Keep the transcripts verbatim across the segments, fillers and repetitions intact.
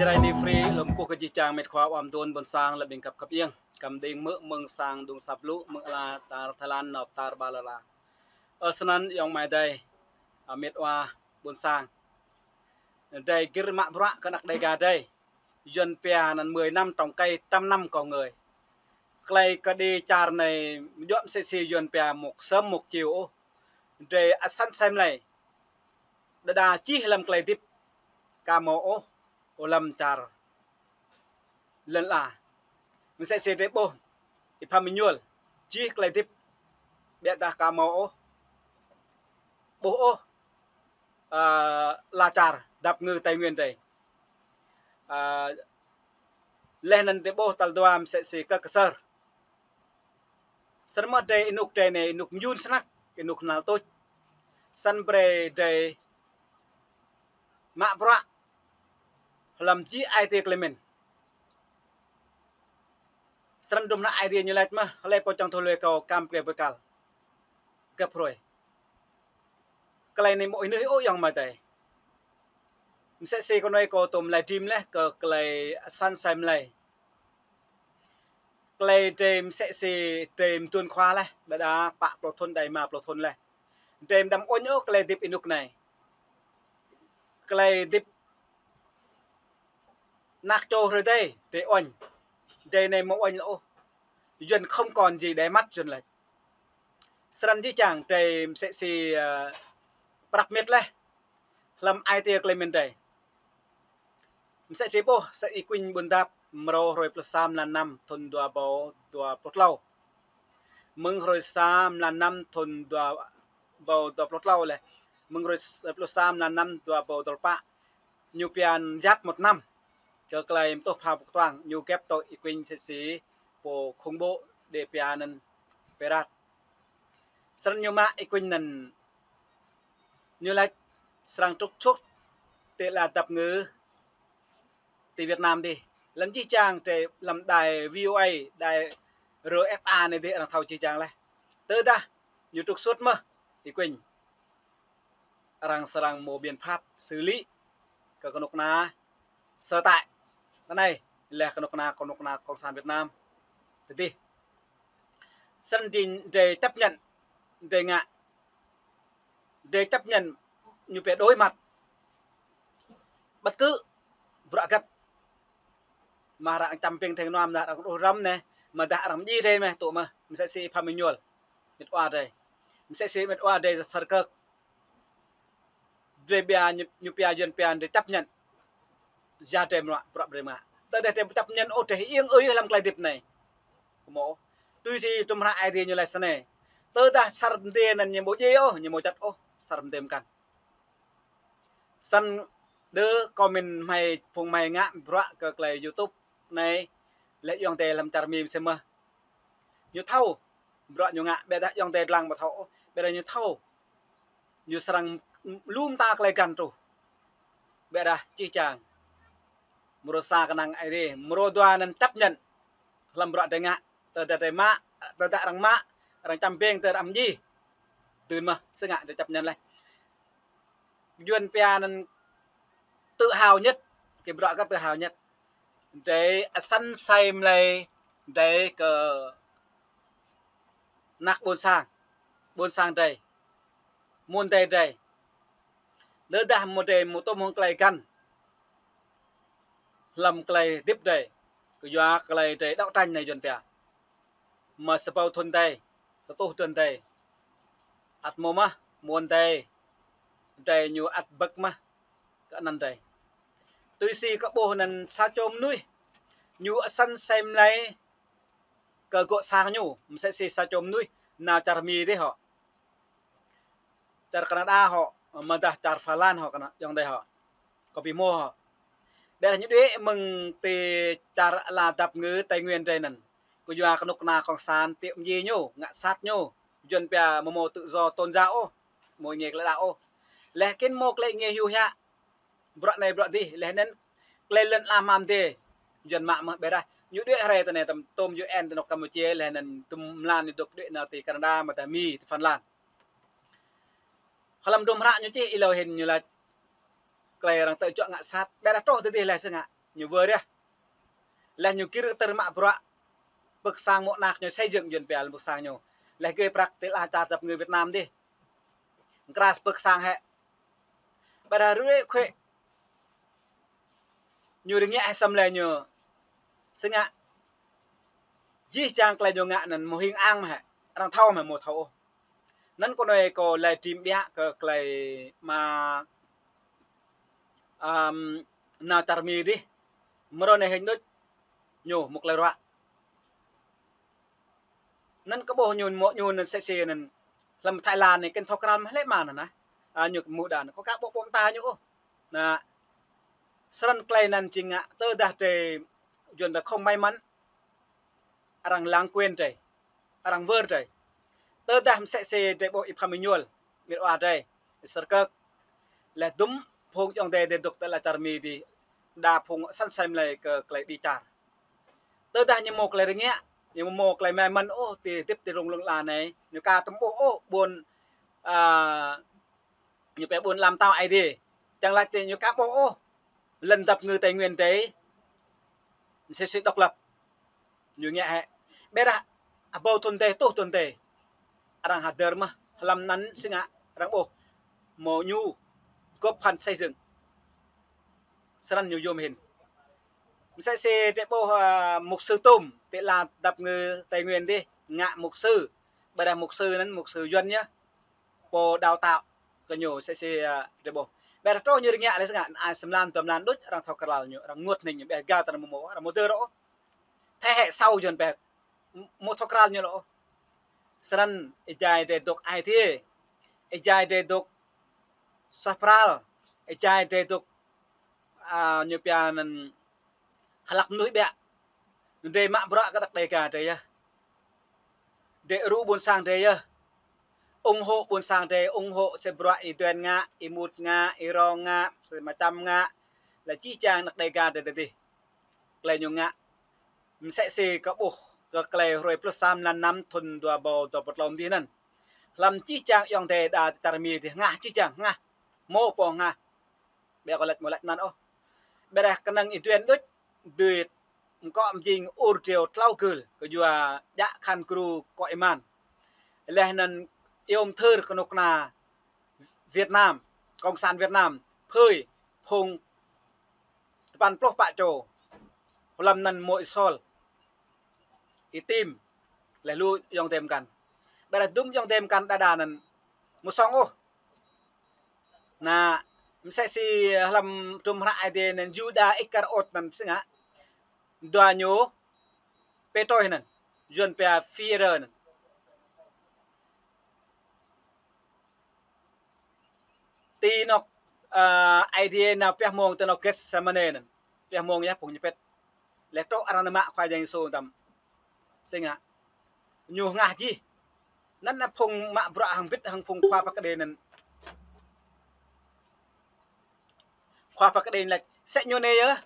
Rai ni free, lŏm kơkuh kơ jih jang met khua ƀôn dôn ƀôn sang lĕ ƀing khăp khăp ieng. Kăm đing mơ̆ mơ̆ng sang Dŭng Sap Lu, mơ̆ng ala čar Thái Lan, nao pơ čar Ba La La. Ơ snăn ayŏng amai adơi, ơ met wa ƀôn sang. Drei gir mă bruă kơ anăk Đêga drei. Yuăn pia anăn mười năm trồng cây, trăm năm con người. Klei kơđi čar anei mjŏk msĕ si Yuăn pia một sớm một chiều ôh. Drei asăn sem lei. Đơđa čih hlăm klei hdĭp ka hmâo ôh, ơ hlăm čar lăn ala. Msĕ si drei ƀuh Y Pham Êñuôl čih klei hdĭp, ƀiădah ka hmâo ôh, ƀuh ôh, ơ, ala čar dăp ngư Tây Nguyên drei. Ơ, leh anăn drei ƀuh tal dua msĕ si Kơk Ksơr. Snăn mơ̆ drei ênuk drei anei ênuk mjun snăk, ênuk knhal tuč. Snăn brei drei mă bruă hlăm jih ai tiê klei mĭn. Snăn dŭm hnă Aê Diê ñu lač mơh, hlei pô čang thâo lui kâo kăm pơkra bơkal găp hruê. Klei anei mơ̆ ih nui ôh ayŏng amai adơi. Msĕ si kơ anei kâo tŭm lĕ dim leh kơ klei asăn sem lei. Klei drei msĕ si drei mduôn khua leh, đơđa pă pluh thŭn đei êma pluh thŭn leh. Drei mđăm uănh ôh klei hdĭp ênuk anei. Klei hdĭp anak čô hrơi adai, drei uănh. Drei anei mơ̆ uănh ôh. Yuăn không còn gì để mất Yuăn lač. Snăn jih jang drei msĕ si, ơ, prăp mĭt leh hlăm ai tiê klei mĭn drei. Msĕ si ƀuh, sa Y Quynh Ƀuôn Dap, mrô hruê pluh sa mlan năm thŭn dua êbâo dua pluh tlâo. Mơ̆ng hruê sa mlan năm thŭn dua êbâo dua pluh tlâo leh. Mơ̆ng hruê s-, pluh sa mlan năm dua êbâo dua pluh pă. Ñu pia yap một năm. Kơ klei mtuh phao pơkơtuang, ñu gĕp tui Y Quynh msĕ si pô khủng bố đe pia anăn pirat. Snăn ñu mă Y Quynh anăn ñu lač srăng trục xuất ti ala dăp ngư ti Việt Nam dih. Hlăm jih jang drei hlăm đài V O A, đài R F A anei dih arăng thâo jih jang leh. Tơdah ñu trục xuất mơh Y Quynh, arăng srăng mâo biện pháp xử lý kơ kơnuk kơna sở tại. Tơ anei leh kơnuk kơna, kơnuk kơna cộng sản Việt Nam tơ dih. Snăn drei, drei chấp nhận, drei ngă, drei chấp nhận ñu pia đối mặt bất cứ bruă hơget. Mă arăng čăm ping theng nuam, mă arăng đuh răm anei, mă dah arăng mdjiê drei mơh tŭ mơh, msĕ si Y Pham Êñuôl, met wa drei. Msĕ si met wa drei Ksơr Kơk. Drei pia ñu, ñu pia Yuăn pia drei chấp nhận. Yua drei mă, bruă drei mă. Tơdah drei chấp nhận ôh drei iêng ơi hlăm klei hdĭp anei. Kơ mơ̆ ôh. Tui si dŭm hră Aê Diê ñu lač snei. Tơdah asăr mdê anăn ñu ƀu djai ôh, ñu ƀu čăt ôh, asăr mdê mkăn. Snăn đơ comment hmei phung hmei ngă bruă kơ klei YouTube anei leh ayŏng adei hlăm čar Mi msĕ mơh. Ñu thâo bruă ñu ngă, ƀiădah ayŏng adei dlăng ƀu thâo ôh, ƀiădah ñu thâo. Ñu srăng lu mta klei găn truh. Ƀiădah jih jang mrô sa kơnang Aê Diê, mrô dua anăn chấp nhận hlăm bruă drei ngă, tơdah drei mă, tơdah arăng mă, arăng čăm ping tơ arăng mdjiê. Dưn mơh, si ngă drei chấp nhận leh. Yuăn pia anăn tự hào nhất, kơ bruă kơ tự hào nhất. Drei asăn sem lei drei kơ anak ƀuôn sang, ƀuôn sang drei, mơ̆ng adei drei. Tơdah mơ̆ drei mâo tŭm hŏng klei găn hlăm klei hdĭp drei, kơ yua klei drei đấu tranh anei Yuăn pia. Mă sa êbâo thŭn adei, sa êtuh thŭn adei, ăt mâo mơh, mơ̆ng adei drei ñu ăt bơ̆k mơh kơ anăn drei. Tui si kơ ƀuh anăn sa čô mnuih, ñu asăn sem lei kơ gŏ sang ñu, msĕ si sa čô mnuih nao čar Mi dih hŏ, čar Canada hŏ, mă dah čar Phần Lan hŏ, kơ anăn ayŏng adei hŏ, kơ bi hmô hŏ. Ƀiădah ñu đuĕ mơ̆ng ti čar ala dăp ngư Tây Nguyên drei anăn. Kơ yua kơnuk kơna cộng sản tiŏ mdjiê ñu, ngă sat ñu. Yuăn pia mâo mâo tự do tôn giáo ôh, mâo ngê klei đăo ôh. Leh kĭn mâo klei ngê hyu hiă. Bruă anei bruă dih, leh anăn klei lăn ala mă mdê. Yuăn mă mơh ƀiădah ñu đuĕ hrei tơ anei tơm tŭm U N tơ anôk Campuchia, leh anăn tŭm mlan ñu dôk đuĕ nao ti Canada, mă dah Mi, ti Phần Lan. Hlăm dŭm hră ñu čih êlâo hĭn ñu lač klei arăng tơčŏk ngă sat, ƀiădah truh tơ dih leh si ngă. ñu wơr yơh. Laih ñu gir tơr mă bruă pơ̆k sang mơ̆ng anak ñu xây dựng yuan pia pơ̆k sang ñu. Laih gơi prăk tơl a čar dăp ngư Việt Nam dih. Kras pơ̆k sang hĕ. Ƀôdah rui khuĕ. Ñu rơngiă hĕ săm lĕ ñu. Sơngă. Jih jang tơlơi ñu ngă anŭn mơ̆ hing ang mơ̆ hĕ. Arăng thâo mơ̆ hĕ, mơ̆ thâo ôh. Anŭn kơ anai kâo lăi trim biă kơ tơlơi mă, ăm, nao čar Mi dih. Mơ̆ ră anai hing đôč. Ñu mơ̆ tơlơi ruă. Anŭn kơ ƀuh ñu mơ̆ ñu anŭn sĕ sĕ anŭn. Hlăm Thái Lan anai kơnơ̆ng thâo krăn mơ̆ hlĕ mơ̆n anŭn. A, ñu kơ mơ̆ đa anŭn. Kâo ka ƀuh ƀô̆ mơta ñu ôh. Anŭn. Srăn tơlơi anŭn či ngă tơdah drơi yuan pia không may mắn. Arăng lãng quên drơi. Arăng wơr drơi. Tơdah mơ̆ sĕ sĕ drơi ƀuh Y Pham Êñuôl. Ƀiă wa drơi. Sơr kơ̆k. Laih dŭm phung ayŏng adơi drơi dŏ tơl a čar Mi dih. Đa phung săn sem lĕ kơ tơlơi đĭ čar. Tơdah ñu mơ̆ tơlơi rơngiă, ñu mơ̆ tơlơi may mắn ôh, ti hơdip ti rŏng lŏng la anai. Ñu ka tơm ƀuh ôh, ƀôn, a, ñu pia ƀôn lăm tao ai dih. Čang lač ti ñu ka ƀuh ôh. Lŏn dăp ngư Tây Nguyên drơi. Sĕ sĕ độc lập. Ñu ngă hĕ. Ƀiă dah, abâo thŭn drơi, tuh thŭn drơi. Arăng hơdơr mơ̆, hlăm anŭn sơngă, arăng ƀuh. Mơ̆ ñu, góp phần xây dựng. Srăn ñu yôm hĭn. Mơ̆ sĕ sĕ drơi ƀuh, a, mục sư Tôm, tơl a dăp ngư Tây Nguyên dih, ngă mục sư. Ƀôdah mục sư anŭn, mục sư yuan yơh. Pô đào tạo kơ ñu sĕ sĕ, a, drơi ƀuh. Ƀiă dah truh ñu rơngiă lĕ sơngă, anai sơmlan, dua mlan đôč, arăng thâo krăn ñu, arăng ngŏt hning ñu, ƀiă gal tơnăn mơ̆ mơ̆, arăng mơ̆ dơr ôh. Thế hệ sau yuan pia, mơ̆ thâo krăn ñu lŏ ôh. Srăn, ih jai drơi dŏ ai dih. Ih jai drơi dŏ suaih pral. Ih jai drơi dŏ, a, ñu pia anŭn hlăk mơnuih ƀiă. Drơi mă bruă kơ đăk Đêga drơi yơh. Drơi ru ƀôn sang drơi yơh. Ủng hộ ƀôn sang drơi, ủng hộ sĕ bruă Y Duen ngă, Y Mut ngă, Y Rong ngă, sĕ Mă Čăm ngă. Laih jih jang đăk Đêga drơi tơ dih. Tơlơi ñu ngă. Mơ̆ sĕ sĕ kơ ƀuh kơ tơlơi hrơi pluh sa mlan năm thŭn dua ƀâo dua pluh klâo dih anŭn. Hlăm jih jang ayŏng adơi đa čar Mi dih hngah jih jang hngah. Mơ̆ pô hngah. Ƀiă kâo lač mơ̆ lač anŭn ôh. Ƀiă dah kơnơ̆ng Y Duen đôč, đuaĭ mơkŏ mơjing ur triu tlâo gơl, kơ yua djă khăn gru kŏ êman. Laih anŭn yôm thơr kơnuk kơna Việt Nam, Cộng sản Việt Nam, phơi, phung tơpăn pluh pă čô. Hlăm anŭn mơ̆ Y Sol, Y Tim, laih lu ayŏng adơi mơkăn. Ƀiă dah dŭm ayŏng adơi mơkăn đa đa anŭn mơ̆ sŏng ôh. Anŭn, mơ̆ sĕ sĕ hlăm tum hră Aê Diê anŭn Yuđa Iskariôt anŭn sơngă. Dua ñu Pêtrôs anŭn. Yuan pia Phi-e-rơ anŭn. Ti anŏ, a, Aê Diê nao pioh mông ti anŏ Gêtsêmanê anŭn. Pioh mông yơh phung ñu pĭt. Laih truh arăng nao mă Khua Yang Yêsu tăm. Sơngă. Ñu hngah jih. Anŭn anai phung mă bruă hăng bĭt hăng phung khua pơkơđi anŭn. Khua pơkơđi lač, sĕ ñu anai yơh.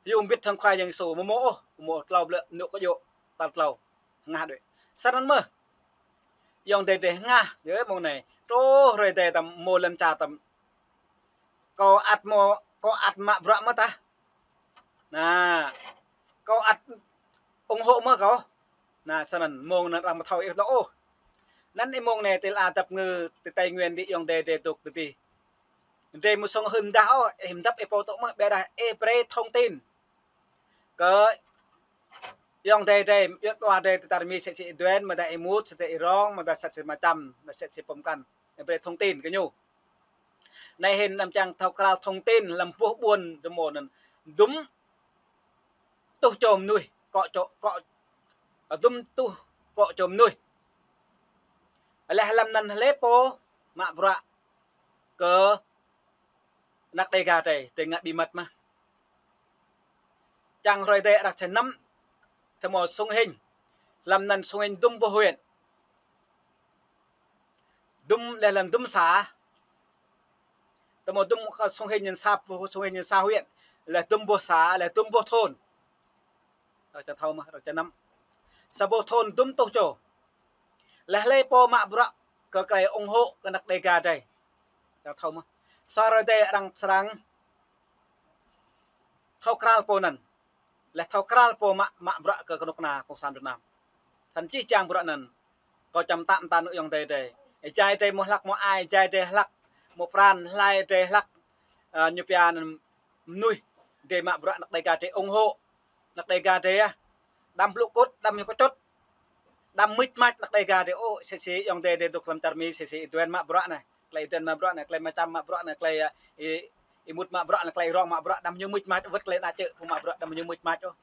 Yôm bĭt hăng Khua Yang Yêsu, mơ̆ mơ̆ ôh, mơ̆ ôh, tlâo blơ̆, ñu kơ yŏ, tal tlâo. Hngah đuaĭ. Srăn mơ̆. Ayŏng adơi drơi hngah, yơh mông anai. Truh hrơi adơi tăm mơ̆ lŏn čar tăm. Kâo ăt mơ̆, kâo ăt mă bruă mơ̆ tah. Anŭn, kâo ăt ủng hộ mơ̆ kâo. Anŭn, srăn mông anŭn arăng mơ̆ thâo ih lŏ ôh. Anŭn ih mông anai tơl a dăp ngư ti Tây Nguyên dih ayŏng adơi drơi dŏ tơ dih. Drơi mơ̆ sŏng hưn dah ôh, ih mơdăp ih pô tŏ mơ̆ ƀiă dah ih brơi thông tin. Kơ ayŏng adơi drơi, ayŏng dua drơi ti čar Mi sĕ sĕ Y Duen, mơ̆ dah Y Mut, sĕ sĕ Y Rong, mơ̆ dah sĕ sĕ Mă Čăm, dah sĕ sĕ pơmkăn. Ih brơi thông tin kơ ñu. Anai hĭn anăm čang thâo krăn thông tin hlăm boh ƀuôn dơmô anŭn. Dŭm tuh čô mơnuih, kŏ čô, kŏ, dŭm tuh kŏ čô mơnuih. Laih hlăm anŭn hlơi pô mă bruă kơ anăk Đêga drơi, drơi ngă bí mật mơ̆. Čang hrơi adơi arăng čơnăm, tơmô sung hinh. Hlăm anŭn sung hinh dŭm boh huyện. Dŭm laih hlăm dŭm xã. Tơmô dŭm kơ sung hinh anŭn xã, sung hinh anŭn xã huyện. Laih dŭm boh xã, laih dŭm boh thôn. Arăng čang thâo mơ̆, arăng čang năm. Sa boh thôn dŭm tuh čô. Laih hlơi pô mă bruă kơ tơlơi ủng hộ kơ anăk Đêga drơi. Arăng thâo mơ̆. Sa hrơi adơi arăng srăng thâo krăn pô anŭn. Laih thâo krăn pô mă, mă bruă kơ kơnuk kơna Cộng sản Việt Nam. Snăn jih jang bruă anŭn. Kâo čăm tăm tăn ư yŏng dêh dêh. Ih jai dêh mơ̆ hlăk mơ̆ ai, jai dêh hlăk. Mơ̆ pran hlai dêh hlăk. Ơ, ñu pia anŭn mơnuih dêh mă bruă anăk Đêga dêh ủng hộ. Anăk Đêga dêh ah. Đăm blŭ kŭt, đăm ñu kơčŭt. Đăm mưč mač anăk Đêga dêh. Ô, sĭ sĭ yŏng dêh dêh dŏ hlăm čar Mi, sĭ sĭ ih duen mă bruă anai. Klei ih duen mă bruă anai, klei mă čăm mă bruă anai, klei, ơ, ih, ih mŭt mă bruă anai, klei ih rong mă bruă, đăm ñu mưč mač, wơ̆t klei đa čư̆ phung mă bruă, đăm ñu mưč mač ôh.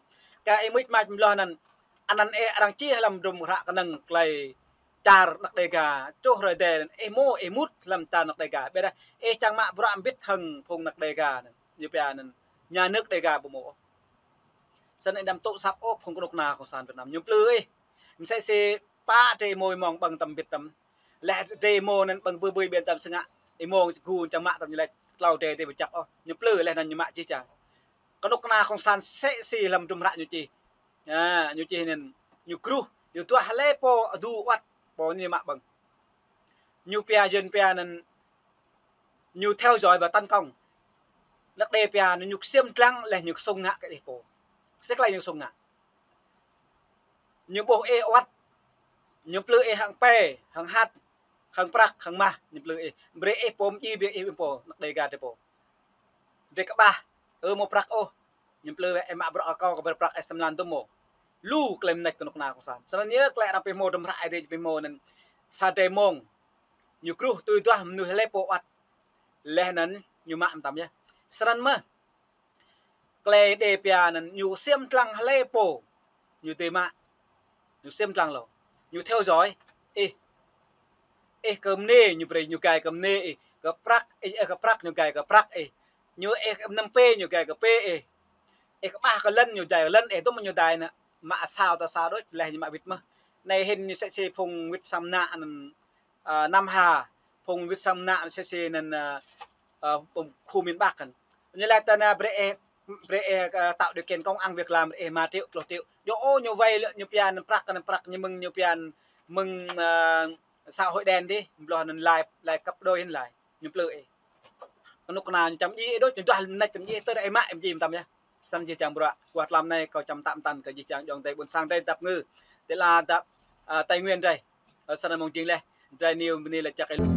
Kơ ih mưč mač mlŏh anŭn, anăn ih arăng čih hlăm dŭm hră kơnơ̆ng klei čar anăk Đêga, čuh rơi dêh anŭn, ih mơ̆, ih mŭt hlăm čar anăk Đêga. Ƀiădah, ih čang mă bruă mbĭt hăng phung anăk Đêga anŭn, ñu pia anŭn, nhà nước Đêga ƀu mơ̆ ôh. Snăn ih đăm tŭ săp ôh phung kơnuk kơna Cộng sản Việt Nam, ñu plư ih. Msĕ si pă dêh ih mơ̆ ih mơ̆ng ƀơ̆ng tăm mbĭt tăm. Laih dêh ih mơ̆ anŭn ƀơ̆ng bưi bưi ƀiă tăm sơngă. Ih mơ̆ gŭ čang mă tăm ñu laĭ tlâo dêh dêh ƀu čăk ôh. Ñu plư laih anŭn ñu mă jih jang. Kơnuk kơna Cộng sản sĭ sĭ hlăm dŭm hră ñu čih. Ơ, ñu čih anŭn ñu gruh, ñu duah hlơi pô adu wăt pô ñu mă ƀơ̆ng. Ñu pia jên pia anŭn ñu theo dõi và tấn công. Anăk Đêga pia anŭn ñu ksiêm dlăng laih ñu ksŭng ngă kơ ih pô. Sĭ klei ñu ksŭng ngă. Ñu ƀuh ih wăt. Ñu plư ih hăng pe, hăng hăt, hăng prăk, hăng mah, ñu plư ih. Brơi ih pô mdjai brơi ih pô, anăk Đêga dêh pô. Dêh kơƀah, ơ mơ̆ prăk ôh. Ñu plư ih mă bruă kơ kâo kơ brơi prăk ih sơmlan dŭm mơ̆. Lu klei mnêč kơnuk kơna Cộng sản. Snăn yơh klei arăng pih mơ̆ dŭm hră ih dêh pih mơ̆ anŭn. Sa dêh mơ̆ng. Ñu gruh tui duah mơnuih hlơi pô wăt. Laih anŭn ñu mă mơtam yơh. Snăn mơ̆. Klei Đêga pia anŭn ñu ksiêm dlăng hlơi pô. Ñu dêh mă. Ñu ksiêm dlăng lu. Ñu theo dõi. Ih. Ih kơ mnê ñu brơi ñu gai kơ mnê ih. Kơ prăk ih, ih kơ prăk ñu gai kơ prăk ih. Ñu ih kơ mnăm pe ñu gai kơ pe ih. Ih kơƀah kơ lŏn ñu jai kơ lŏn ih, dŭm ñu jai anŭn. Mă asâo ta asâo đôč laih ñu mă wĭt mơ̆. Anai hĭn ñu sĭ sĭ phung wĭt sang mơnă anŭn. Ơ, Nam Hà, phung wĭt sang mơnă sĭ sĭ anŭn, ơ, ơ, phung khu miền Bắc anŭn. Ñu laĭ ta anŭn brơi ih, brơi ih, ơ, tạo điều kiện công ăn việc làm brơi ih ma triệu, pluh triệu. Ñu ô ñu vay lĕ ñu pia anŭn prăk anŭn prăk ñu mơ̆ng ñu pia anŭn mơ̆ng, ơ, xã hội đen dih, mlŏh anŭn lai, lai gấp đôi hĭn lai. Ñu plư ih. Kơnuk kơna ñu čăm djai ih đôč, ñu duah mnêč čăm djai ih tơdah ih mă ih mdjai mơtam yơh. Snăn jih jang bruă, kơ tlam anai kâo čăm tăm tăn kơ jih jang yŏng dêh ƀuôn sang drei dăp ngư. Tơl a dăp, ơ, Tây Nguyên drei. Ơ, snăn mơ̆ng jing laih, drei ñu bơni laĭ čăk ih.